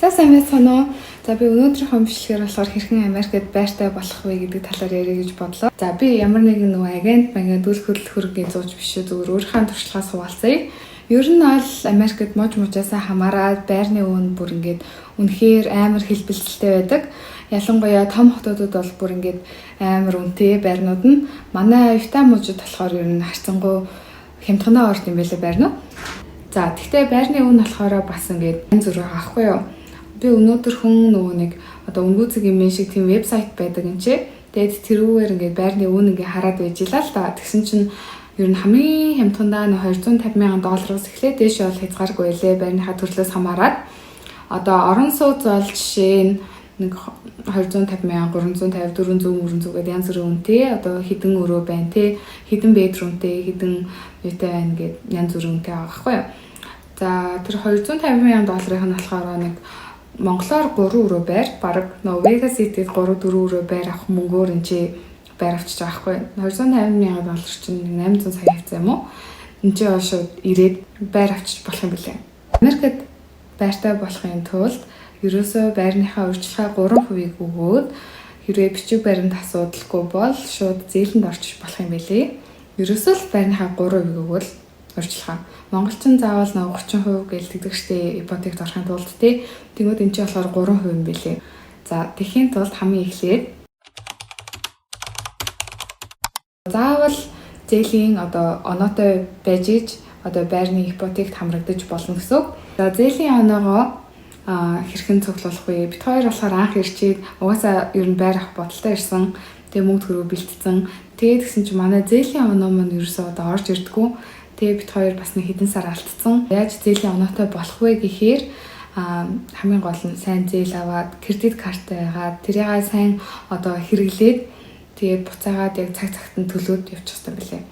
За, сайн байцгаана уу? За, би өнөөдрийнхөө бичлэгээр болохоор хэрхэн Америкт байртай болох вэ гэдэг талаар ярих гэж бодлоо. За, би ямар нэгэн нөгөө агент магент үйл хөдлөл хөрөнгийн зууч биш үү, зүгээр өөрийнхөө туршлагаас хуваалцъя. Ер нь бол Америкт муж мужаасаа хамаараад байрны үн бүр ингээд үнэхээр амар хэлбэлзэлтэй байдаг. Ялангуяа том хотуудад бол бүр ингээд амар үнэтэй байрнууд нь. Манай Utah мужид болохоор ер нь харьцангуй хямдханаа орд юм байлаа байрнууд. За, тэгтээ байрны үн болохоор бас ингээд янз бүр байгаа аахгүй юу? Би өнөөдөр хүн нөгөө нэг одоо өнгүүцэг юм шиг тийм вебсайт байдаг юм чи. Тэгээд тэрүүгээр ингээд байрны үн ингээд хараад байж илаа л та. Тэгсэн чинь ер нь хамгийн хямдхандаа 250 мянган доллароос эхлээд дээш бол хязгааргүй байлээ, байрныхаа төрлөөс хамаарат. Одоо орон сууц бол жишээ нь нэг 250 мянга, 350, 400, 400 гэдэг янз бүрийн үнэтэй, одоо хэдэн өрөө байна те, хэдэн bedroom тэй, хэдэн юутай байна гэд янз бүрийн үнэтэй байгаа байхгүй юу. За, тэр 250 мянган долларын нь болохоор нэг монголоор 3 өрөө байр, баг нөө Vegas City-д 3 4 өрөө байр авах мөнгөөр энэ чи байр авчиж байгаа байхгүй. 250 мянган доллар чинь 800 сая хавцаа юм уу? Энд чи шууд ирээд байр авчиж болох юм билээ. Америкт байртай болохын тулд ерөөсөө байрныхаа урьдчилгаа 3%-ийг өгөөд, хэрвээ бичиг баримт асуудалгүй бол шууд зээлэнд орчих болох юм билээ. Ерөөсөө л байрныхаа 3%-ийг өгөөл урьдчилгаа. Монголчин заавал нэг 30% гэж тэгдэг штэ, ипотект орохын тулд тий. Тэнгүүд эн чинь болохоор 3% юм билээ. За, тэхийн тулд хамгийн эхлээд заавал зээлийн одоо оноотой байж иж одоо байрны ипотект хамрагдаж болно гэсэн үг. За, зээлийн оноогоо хэрхэн цуглуулах вэ? Бид хоёр болохоор анх ирчээд угаасаа ер нь байр авах бодолтой ирсэн. Тэгээ мөнгө төгрөг бэлтцэн. Тэгээд тэгсэн чинь манай зээлийн оноо маань ерөөсөө одоо орж ирдгүү. Тэгээ бид хоёр бас нэг хэдэн сар алдсан. Яаж зээлийн оноотой болох вэ гэхээр хамгийн гол нь сайн зээл аваад, кредит карттай байгаад, тэрийг сайн одоо хэрэглээд, тэгээд буцаагаад яг цаг цагт нь төлөөд явчих хэрэгтэй билээ.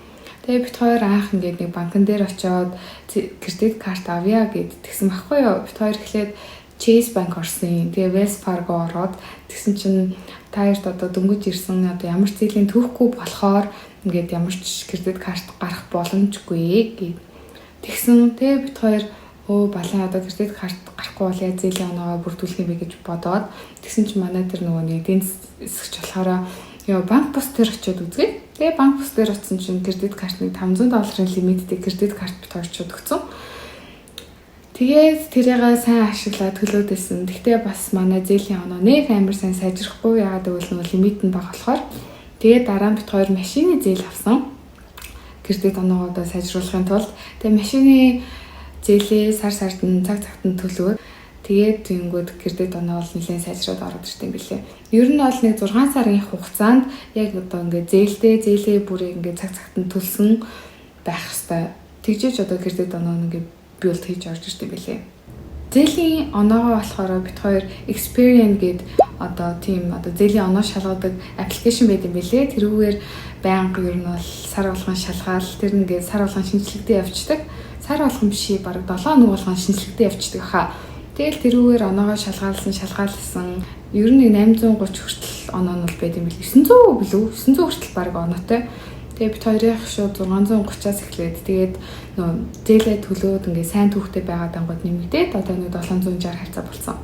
Тэгээ бид хоёр анх ингээд нэг банкн дээр очиод кредит карт авъя гэд тэгсэн байхгүй юу. Бид хоёр эхлээд Chase банк орсон. Тэгээ Wells Fargo ороод тэгсэн чинь та хоёрт одоо дөнгөж ирсэн, одоо ямар ч зээлийн түүхгүй болохоор ингээд ямар ч кредит карт гарах боломжгүй гэд. Тэгсэн. Тэгээ бид хоёр өө балан, одоо кредит карт гарахгүй бол яаж зээлийн оноогоо бүрдүүлэх юм бэ гэж бодоод тэгсэн чинь манай тэр нөгөө нэг эдийн засагч болохоор ёо, банк бус дээр очиод үзье. Тэгээ банк бус дээр очисон чинь кредит картны 500 долларын лимиттэй кредит карт бит хоёр очиод өгсөн. Тэгээд тэрийг сайн ашиглаад төлөөд байсан. Тэгтээ бас манай зээлийн оноо нэг амар сайн сайжрахгүй. Яагаад гэвэл нөгөө лимит нь бага болохоор. Тэгээд дараа нь бит хоёр машины зээл авсан. Кредит оноогоо одоо сайжруулахын тулд. Тэгээд машины зээлээ сар сард нь цаг цагт нь төлөөд, тэгээд тэгэнгүүт кредит оноо бол нэлээд сайжраад ороод ирт юм билээ. Ер нь бол нэг 6 сарын хугацаанд яг одоо ингээд зээлтэй, зээлээ бүрийг ингээд цаг цагт нь төлсөн байх хэвээр. Тэгжээж одоо кредит оноо ингээд build хийж орж ирт юм билээ. Зээлийн оноогоо болохоор бид хоёр Experian гээд одоо тийм одоо зээлийн оноо шалгадаг application байд юм билээ. Тэрүүгээр байнга ер нь бол сар болгон шалгаал, тэр ингээд сар болгон шинэчлэгдээ явцдаг. Сар болгон биш, бараг 7 хоног болгон шинэчлэгдээ явцдаг хаа. Тэгэл тэрүүгээр оноогоо шалгаалсан шалгаалсан. Ер нь 830 хүртэл оноо нь бол байд юм бил. 900 билүү? 900 хүртэл бараг оноотой. Тэгээ бид хоёрын шууд 630-аас эхлээд, тэгээд нөө зээлээ төлөөд ингээ сайн түүхтэй байгаа дангууд нэмэгдээд одоо нэг 760 хавцаа болсон.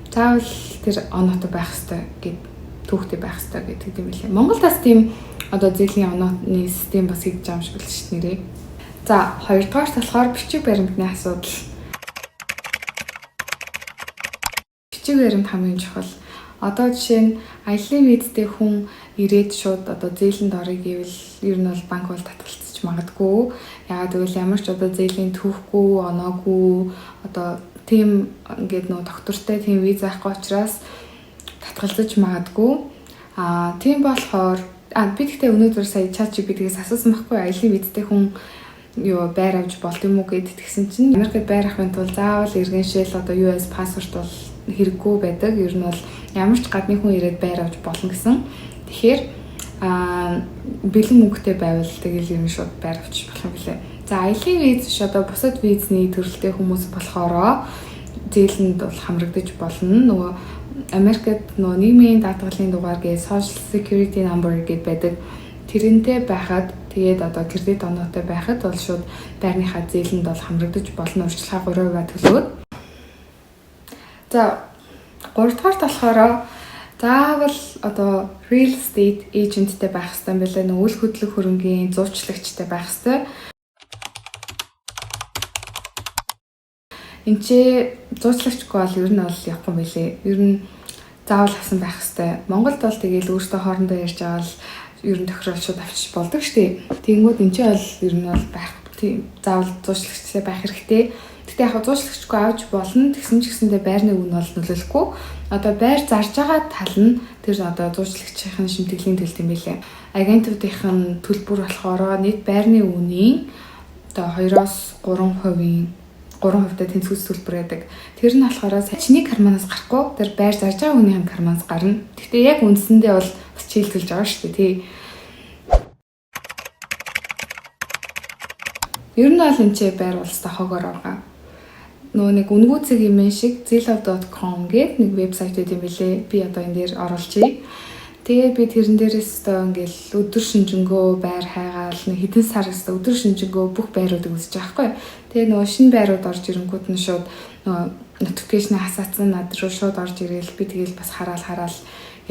Заавал тэр оноотой байх хэвээр гэд, түүхтэй байх хэвээр гэдэг юм билээ. Монголд бас тийм одоо зээлийн онооны систем бас хийж байгаа юм шиг л шүү дээ нэрээ. За, хоёрдугаар болохоор бичиг баримтны асуудал. Бичиг баримт хамгийн чухал. Одоо жишээ нь аяллаа визтэй хүн ирээд шууд одоо зээлэнд орё гэвэл ер нь бол банк бол татгалцаж магадгүй. Яагаад гэвэл ямар ч одоо зээлийн түүхгүй, оноогүй, одоо тийм ингээд нөө доктортой тийм виз авахгүй учраас татгалзаж магадгүй. Тийм болохоор би тэгтээ өнөөдөр сая ChatGPT-гээс асуусан байхгүй, аялын визтэй хүн юу байр авч болд юм уу гэд. Тэгсэн чинь Америкт байр авахын тулд заавал иргэншил, одоо US паспорт бол хэрэггүй байдаг. Ер нь бол ямар ч гадны хүн ирээд байр авч болно гэсэн. Тэгэхээр бэлэн мөнгөтэй байвал тэгэл ер нь шууд байр авч болох юм билээ. За, аялын виз биш, одоо бусад визний төрөлтэй хүмүүс болохоро зээлэнд бол хамрагдаж болно. Нөгөө Америкт нөгөө нийгмийн даатгалын дугаар гээ Social Security number гэд байдаг. Тэрнтэй байхад, тэгээд одоо кредит оноотой байхад бол шууд байрныхаа зээлэнд бол хамрагдаж болно, урьдчилгаа 3% төлөөд. За 3 дугаарт болохоор заавал одоо real estate agentтэй байх хэрэгтэй юм билээ. Нөө үл хөдлөх хөрөнгийн зуучлагчтай байх хэрэгтэй. Энд чи зуучлагчгүй бол ер нь бол явахгүй юм билээ. Ер нь заавал авсан байх хэрэгтэй. Монголд бол тэгээл өөртөө хоорондоо ярьж байгаа л ер нь тохирол шууд авчиж болдог штеп. Тэгэнгүүт энэ чи бол ер нь бол байх тийм заавал зуучлагчтай байх хэрэгтэй. Гэтэ яг зуучлагчгүй авч болно. Тэгсэн ч гэсэндээ байрны үн бол нөлөөлөхгүй. Одоо байр зарж байгаа тал нь тэр одоо зуучлагчийн шимтгэлийн төлт юм билээ. Агентуудын төлбөр болохоор нийт байрны үнийн одоо 2-оос 3%-ийн 3% та тэнцвүүц төлбөр гэдэг. Тэр нь болохоор чиний карманаас гарахгүй тэр байр зарж байгаа хүнийхэн карманаас гарна. Гэхдээ яг үндсэндээ бол бас чийлдэлж байгаа шүү дээ тий. Ер нь бол энэ ч байр улстай хогоор байгаа. Нөгөө нэг үнгүү цэг юм шиг zillow.com гэдэг нэг вебсайт байт юм билээ. Би одоо энэ дээр оруулчихъя. Тэгээ би тэрэн дээрээс өстөө ингээл өдөр шинжэнгөө байр хайгаал нэг хэдэн сар өстөө өдөр шинжэнгөө бүх байруудыг үзэж байгаа байхгүй. Тэгээ нөгөө шинэ байрууд орж ирэнгүүт нь шууд нөгөө notification хасаацсан над руу шууд орж ирээл би тэгээл бас хараал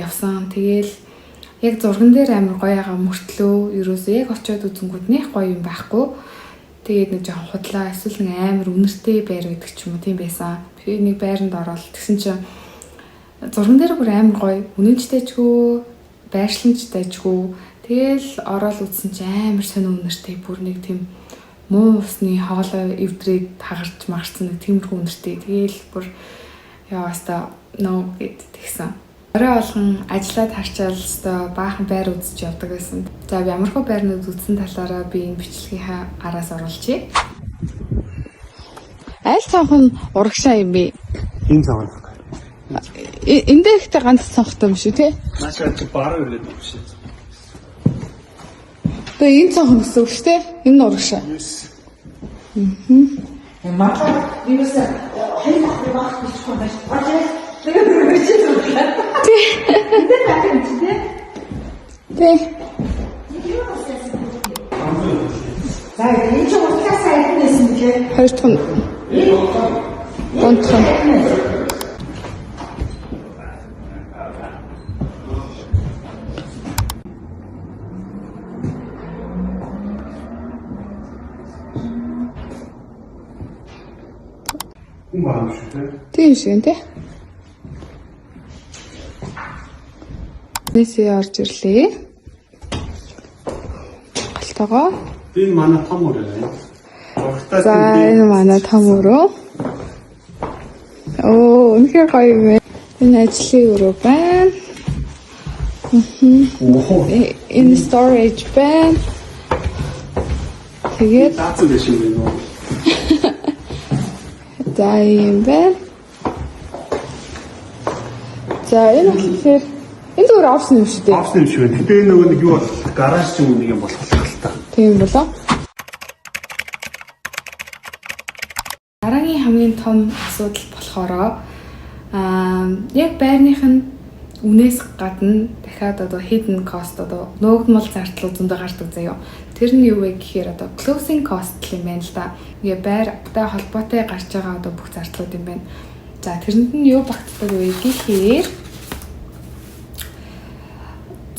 явсан. Тэгээл яг зурган дээр амар гоё байгаа мөртлөө ерөөсөө яг очиод үзэнгүүт нэх гоё юм байхгүй. Тэгээд нэг жоохон худлаа эсвэл нэг амар үнэртэй байр гэдэг ч юм уу тийм байсан. Би нэг байранд ороод тэгсэн чинь зурган дээр бүр амар гоё үнэнчтэйчгүй байршланчтайчгүй тэгэл ороод үзсэн чинь амар сонин үнэртэй бүр нэг тийм муу усны хоолой эвдрээд хагарч магарсан нэг тиймэрхүү үнэртэй. Тэгэл бүр яваастаа нөө гэд тэгсэн. Орой болгон ажиллаад харчаал өстой баахан байр үзэж явдаг байсан. За ямархуу байрнууд үзсэн талаараа би энэ бичлэгийнхаа араас оруулчихъя. Аль цонх нь урагшаа юм бэ? Энэ цонх. Энд дээр ихтэй ганц цонхтой юм шүү тий? Наашаа чи баруун ирээд юм шиг. Тэгээ энэ цонх гэсэн үг шүү тий? Энэ нь урагшаа. Yes. Манай юусэн хоёр давхар багт бичих юм байна. Бажаа тэгээд өргөжтэй юм. Тий. Энд байх юм чи тий? Тий. За энэ чи уртлаас айдсан байсан бilé. Хоёр дахь нь. Гурав дахь нь. Хүн байна шүү дээ. Тийм шиг тий. Нэсээ орж ирлээ. Галтайгоо. Энэ манай том өрөө. Урагтаа За энэ манай том өрөө. Оо, үнэхээр гоё юм байна. Энэ ажлын өрөө байна. Оо. Энэ storage байна. Тэгээд Даацсан биш юм байна уу? за юм байна. За энэ болохоор энэ зүгээр офис юм шүү дээ. Офис юм шиг байна. Гэтэ энэ нөгөө нэг юу болох гараж ч юм уу нэг юм болох л та. Тийм болоо. Дараагийн хамгийн том асуудал болохоор яг байрных нь үнээс гадна дахиад одоо hidden cost одоо нуугдмал зардлууд зөндөө гардаг заяо. Тэр нь юу вэ гэхээр одоо closing cost юм байна л да. Ингээ байртай холбоотой гарч байгаа одоо бүх зардлууд юм байна. За тэрэнд нь юу багтдаг вэ гэхээр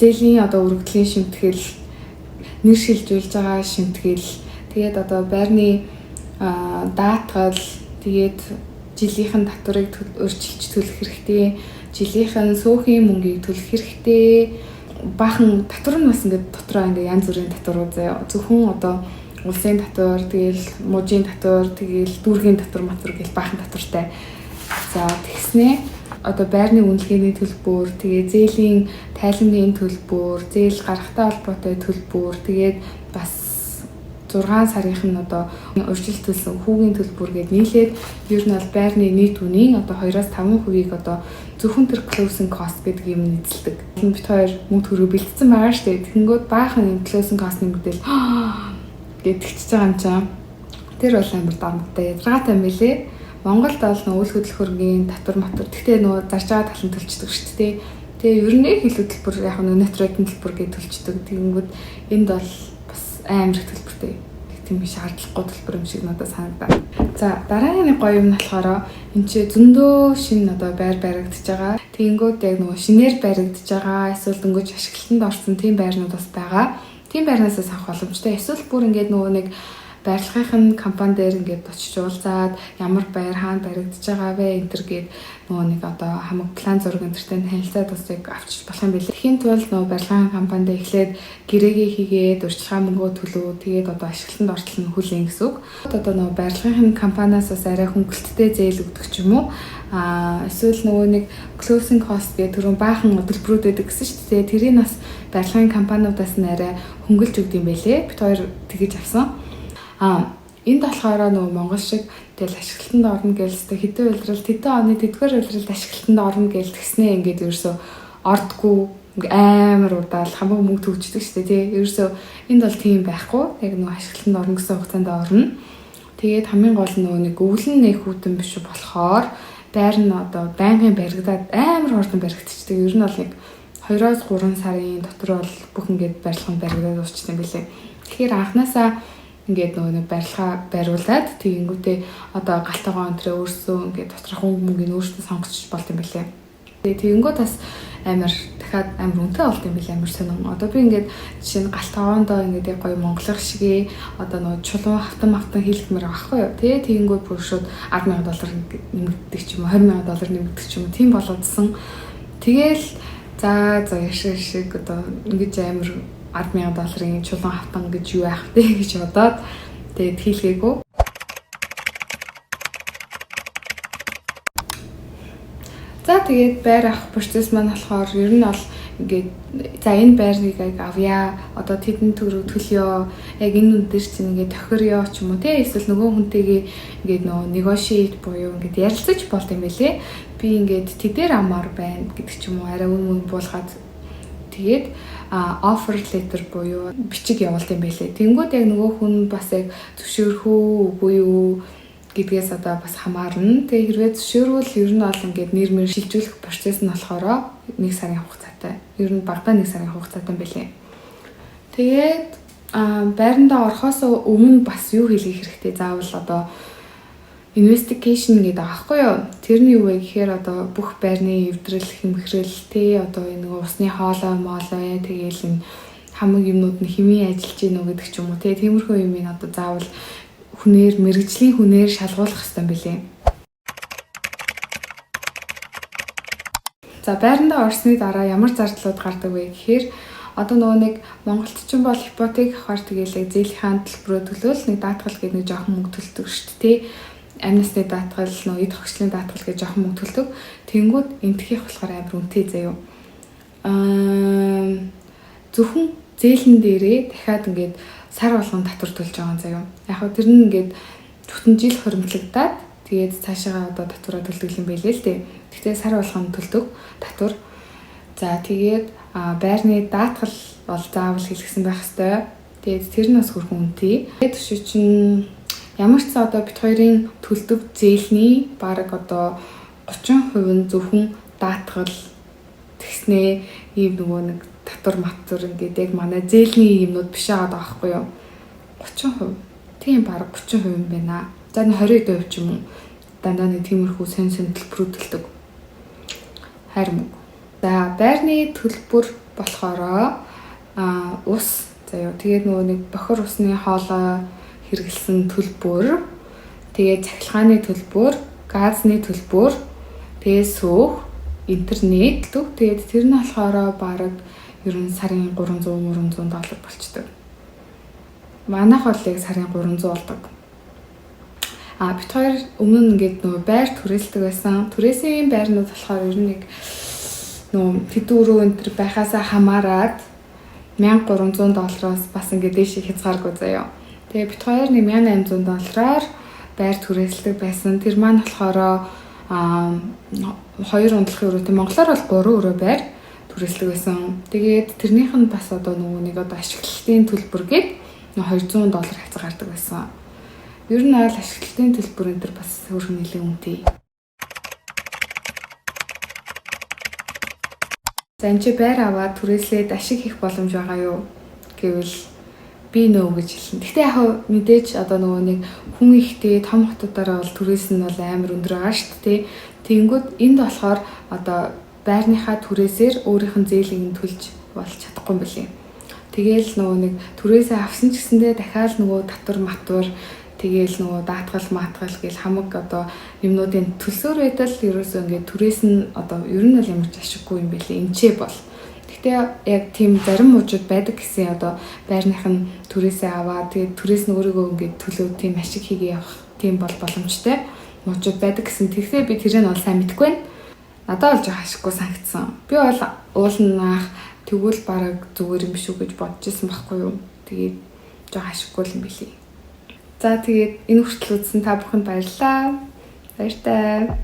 зээлийн одоо өргөдлийн шимтгэл, нэр шилжүүлж байгаа шимтгэл, тэгээд одоо байрны даатгал, тэгээд жилийнх нь татварыг өөрчилж төлөх хэрэгтэй, жилийнх нь сүүхийн мөнгийг төлөх хэрэгтэй. Баахан татвар нь бас ингээд дотроо ингээд янз бүрийн татварууд заяа. Зөвхөн одоо улсын татвар, тэгэл мужийн татвар, тэгэл дүүргийн татвар, матвар гэл баахан татвартай. За тэгснээ одоо байрны үнэлгээний төлбөр, тэгээ зээлийн тайлангийн төлбөр, зээл гаргатай холбоотой төлбөр, тэгээд бас 6 сарынх нь одоо урьдчилж төлсөн хүүгийн төлбөр гээд нийлээд ер нь бол байрны нийт үнийн одоо 2-5%-ийг одоо зөвхөн тэр closing cost гэдэг юм эзэлдэг. Бид хоёр мөнгө төгрөг бэлтцсэн байгаа шүү дээ. Тэгэнгүүт баахан юм closing cost нэмэгдэл гэдэгчж байгаа юм чинь. Тэр бол амар дарамттай ядаргаатай юм билээ. Монголд бол нөө үйл хөдлөх хөргийн татвар матвар. Гэхдээ нөгөө зарж байгаа тал нь төлчдөг шүү дээ. Тэгээ ер нь их илүү төлбөр яг нөө натурал төлбөр гэж төлчдөг. Тэгэнгүүт энд бол бас амар их төлбөртэй. тийм шаардлагагүй төлбөр юм шиг надад санагдаа. За, дараагийн нэг гоё юм нь болохоор энэ чи зөндөө шинэ одоо байр баригдаж байгаа. Тэгэнгүүт яг нөгөө шинээр баригдаж байгаа эсвэл дөнгөж ашиглалтанд орсон тийм байрнууд бас байгаа. Тийм байрнаасаа авах боломжтой. Эсвэл бүр ингээд нөгөө нэг барилгын компани дээр ингээд очиж уулзаад ямар байр хаана баригдаж байгаа вэ энэ төр гээд нөгөө нэг одоо хамаг план зураг энэ төртэй танилцаад бас яг авчиж болох юм билээ. Тэгэхийн тулд нөгөө барилгын компанид эхлээд гэрээгээ хийгээд урьдчилгаа мөнгөө төлөө, тэгээд одоо ашиглалтанд ортол нь хүлээн гэсэн үг. Одоо нөгөө барилгын компаниас бас арай хөнгөлөлттэй зээл өгдөг ч юм уу. Эсвэл нөгөө нэг closing cost гэх түрүүн баахан төлбөрүүд өгдөг гэсэн шүү дээ. Тэрийг бас барилгын компаниудаас нь арай хөнгөлж өгдөг юм байлээ. Бид хоёр тэгэж авсан. Энд болохоор нөгөө Монгол шиг тэгэл ашиглалтанд орно гээл хэвээр хэдэн улирал, тэдэн оны тэдгээр улиралд ашиглалтанд орно гээл тэгснээ ингээд ерөөсөө ордгоо ингээ амар удаал хамаг мөнгө төгждөг шүү дээ, тий. Ерөөсөө энд бол тийм байхгүй. Яг нөгөө ашиглалтанд орно гэсэн хугацаанд орно. Тэгээд хамгийн гол нь нөгөө нэг өвлөн нэг хүтэн биш болохоор байр нь одоо байнгын баригдаад амар хурдан баригдчихдаг. Ер нь бол нэг 2-3 сарын дотор бол бүх ингээд барилга нь баригдаад дуусчихсан юм билээ. Тэгэхээр анханасаа ингээд нөгөө нэг барилгаа бариулаад тэгэнгүүтээ одоо гал тогоо энэ тэрээ өөрсөө ингээд доторх өнгө мөнгөний өөрсдөө сонгоч болд юм билээ. Тэгээ тэгэнгүүт бас амар дахиад амар үнэтэй болд юм билээ, амар сонин. Одоо би ингээд жишээ нь гал тогоондоо ингээд яг гоё монголын шигээ одоо нөгөө чулуун хавтан мавтан хийлгэмээр байгаа байхгүй юу. Тэгээ тэгэнгүүт бүр шууд 10,000 доллар нэмэгддэг ч юм уу, 20,000 доллар нэмэгддэг ч юм уу, тийм болоодсон. Тэгээл за за яшиг шиг одоо ингэж амар 10,000 долларын чулуун хавтан гэж юу яах вэ гэж бодоод тэгээд хийлгээгүй. За, тэгээд байр авах процесс маань болохоор ер нь бол ингээд за энэ байрыг яг авъя. Одоо тэдэн төгрөг төлөё. Яг энэ үн дээр чинь ингээд тохирё ч юм уу, те, эсвэл нөгөө хүнтэйгээ ингээд нөгөө negotiate буюу ингээд ярилцаж болд юм байлээ. Би ингээд тэдээр амаар байна гэдэг ч юм уу, арай үн мөн буулгаад тэгээд offer letter буюу бичиг явуулт юм байлээ. Тэнгүүд яг нөгөө хүн бас яг зөвшөөрөх үү, үгүй юу гэдгээс одоо бас хамаарна. Тэгээ хэрвээ зөвшөөрвөл ер нь бол ингээд нэр мэр шилжүүлэх процесс нь болохоор нэг сарын хугацаатай. Ер нь багадаа нэг сарын хугацаатай юм байлээ. Тэгээд байрандаа орохоос өмнө бас юу хийх хэрэгтэй? Заавал одоо investigation гэдэг байгаа байхгүй юу? Тэр нь юу вэ гэхээр одоо бүх байрны эвдрэл, хэмхрэл, тэ, одоо энэ нөгөө усны хоолой, моолой, тэгээл энэ хамаг юмнууд нь хэмээн ажиллаж гин үү гэдэг ч юм уу, тэ, тиймэрхүү юмыг одоо заавал хүнээр, мэргэжлийн хүнээр шалгуулах хэрэгтэй юм билээ. За, байрандаа орсны дараа ямар зардлууд гардаг вэ гэхээр одоо нөгөө нэг Монголд ч юм бол ипотек авахар тэгээл яг зээлийнхаа төлбөрөө төлөөл нэг даатгал гэдэг нэг жоохон мөнгө төлдөг шүү дээ. Амь насны даатгал, нөгөө эд хогчлын даатгал гэж жоохон мөнгө төлдөг. Тэнгүүд энэтхийх болохоор амар үнэтэй заяо. Зөвхөн зээлэн дээрээ дахиад ингээд сар болгон татвар төлж байгаа юм заяо. Яг хөө тэр нь ингээд бүтэн жил хуримтлагдаад тэгээд цаашаага одоо татвараа төлдөг юм байлээ л дээ. Гэхдээ сар болгон төлдөг татвар. За, тэгээд байрны даатгал бол заавал хийлгэсэн байх хэвээр. Тэгээд тэр нь бас хөрхөн үнэтэй. Тэгээд төшөө чинь ямар ч одоо бид хоёрын төлдөг зээлний бараг одоо 30% нь зөвхөн даатгал, тэгснээ ийм нөгөө нэг татвар матвар ингээд яг манай зээлний юмнууд биш байгаа байхгүй юу? 30%. Тийм, бараг 30% юм байна. За, нэг 20% ч юм уу. Дандаа нэг тиймэрхүү сонь сонь төлбөрүүд төлдөг. Хайр мөнгө. За, байрны төлбөр болохоор ус заяа. Тэгээд нөгөө нэг бохир усны хоолой хэрэглэсэн төлбөр, тэгээд цахилгааны төлбөр, газны төлбөр, тэгээд сөөх, интернет төлөв. Тэгээд тэр нь болохоор бараг ер нь сарын 300 300 доллар болчдөг. Манайх бол яг сарын 300 болдог. Бид хоёр өмнө нь ингээд нөгөө байр түрээсэлдэг байсан. Түрээсийн байрнууд болохоор ер нь нэг нөгөө тэдэн өрөө энэ төр байхаасаа хамаарат 1300 доллароос бас ингээд дээшээ хязгааргүй заяа. Тэгээ бид хоёр нэг 1800 доллараар байр түрээсэлдэг байсан. Тэр маань болохоор хоёр унтлахын өрөөтэй, монголоор бол 3 өрөө байр түрээсэлдэг байсан. Тэгээд тэрнийх нь бас одоо нөгөө нэг одоо ашиглалтын төлбөр гээд 200 доллар хавцаа гардаг байсан. Ер нь бол ашиглалтын төлбөр энэ төр бас хөөрхөн нэлээд үнэтэй. За, энэ чи байр аваад түрээслээд ашиг хийх боломж байгаа юу гэвэл Би no гэж хэлнэ. Гэхдээ яг мэдээж одоо нөгөө нэг хүн ихтэй том хотуудаараа бол түрээс нь бол амар өндөр байгаа шүү дээ. Тэгэнгүүт энд болохоор одоо байрныхаа түрээсээр өөрийнх нь зээлийг нь төлж болж чадахгүй юм билий. Тэгээл нөгөө нэг түрээсээ авсан ч гэсэндээ дахиад нөгөө татвар матвар, тэгээл нөгөө даатгал маатгал гэл хамаг одоо юмнуудын төлсөөр байтал ерөөсөө ингээд түрээс нь одоо ер нь бол ямар ч ашиггүй юм билий. Энчээ бол. Гэхдээ яг тийм зарим мужууд байдаг гэсэн, одоо байрных нь түрээсээ аваад, тэгээд түрээс нь өөрийгөө ингээд төлөө тийм ашиг хийгээ явах тийм бол боломжтой мужууд байдаг гэсэн. Тэгэхээр би тэрийг нь бол сайн мэдэхгүй байна. Надад бол жоох ашиггүй санагдсан. Би бол уулнаах тэгвэл бараг зүгээр юм биш үү гэж бодож исэн байхгүй юу. Тэгээд жоох ашиггүй юм билий. За, тэгээд энэ хүртэл үзсэн та бүхэнд баярлалаа. Баяртай.